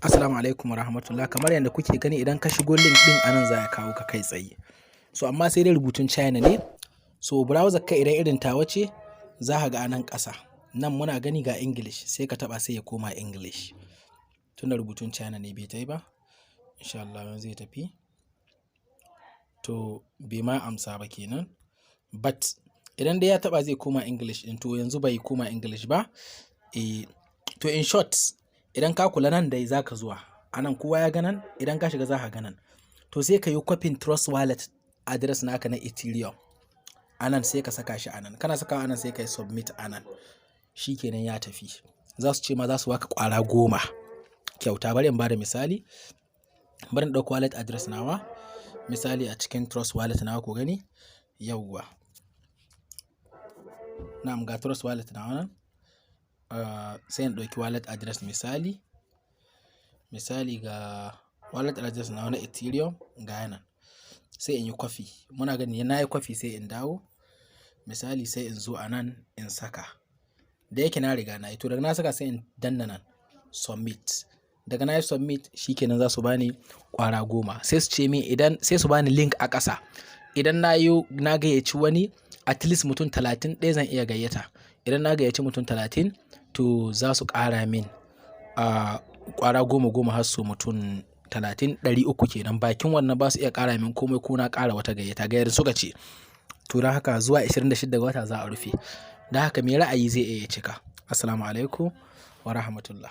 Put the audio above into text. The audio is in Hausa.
Assalamu alaikum warahmatullah. Kamar yadda kuke gani, idan ka shigo link ɗin anan, za ya kawo ka kai tsaye. So amma sai dai rubutun China ne. So browser ka idan irin tawa ce, za ka ga anan ƙasa. Nan muna gani ga English, sai ka taɓa sai ya koma English. Tunda rubutun China ne, bai tayi ba. Insha Allah yanzu zai tafi. To, bai ma amsa ba kenan. But idan dai ya taɓa, zai koma English ɗin. To, yanzu bai koma English ba. Eh, to, in short, idan ka kula, nan dai za ka zuwa. Anan kowa ya ga nan, idan ka shiga za ka ga nan. To, sai ka yi copying Trust Wallet address naka na Ethereum. Anan sai ka saka shi anan. Kana sakawa anan, sai ka yi submit anan. Shi kenan, ya tafi. Za su ce ma za su baka ƙwara 10 kyauta. Bari in bada misali. Bari in ɗauko wallet address nawa. Misali a cikin Trust Wallet nawa, ku gani. Yauwa. Na'am, ga Trust Wallet nawa nan. Sai in ɗauki wallet address misali. Misali, ga wallet address nawa na Ethereum, ga yanan. Sai in yi copy. Muna gani na yi copy, sai in dawo. Misali, sai in zo anan in saka. Da yake na riga na yi. To, daga na saka, sai in danna nan submit. Daga na yi submit, shi kenan, za su bani ƙwara 10. Sai su ce min idan sai su bani link a ƙasa. Idan na yi, na gayyaci wani, at least mutum 30 ɗaya zan iya gayyata. Idan na gayyaci mutum 30, to za su ƙara min ƙwara goma goma har su mutum 30, 300 kenan. Bakin wannan ba su iya ƙara min komai ko na ƙara wata gayyata. Ga yadda suka ce. To, don haka zuwa 26 ga wata za a rufe. Don haka mai ra'ayi zai iya cika. Assalamu alaikum wa rahmatullah.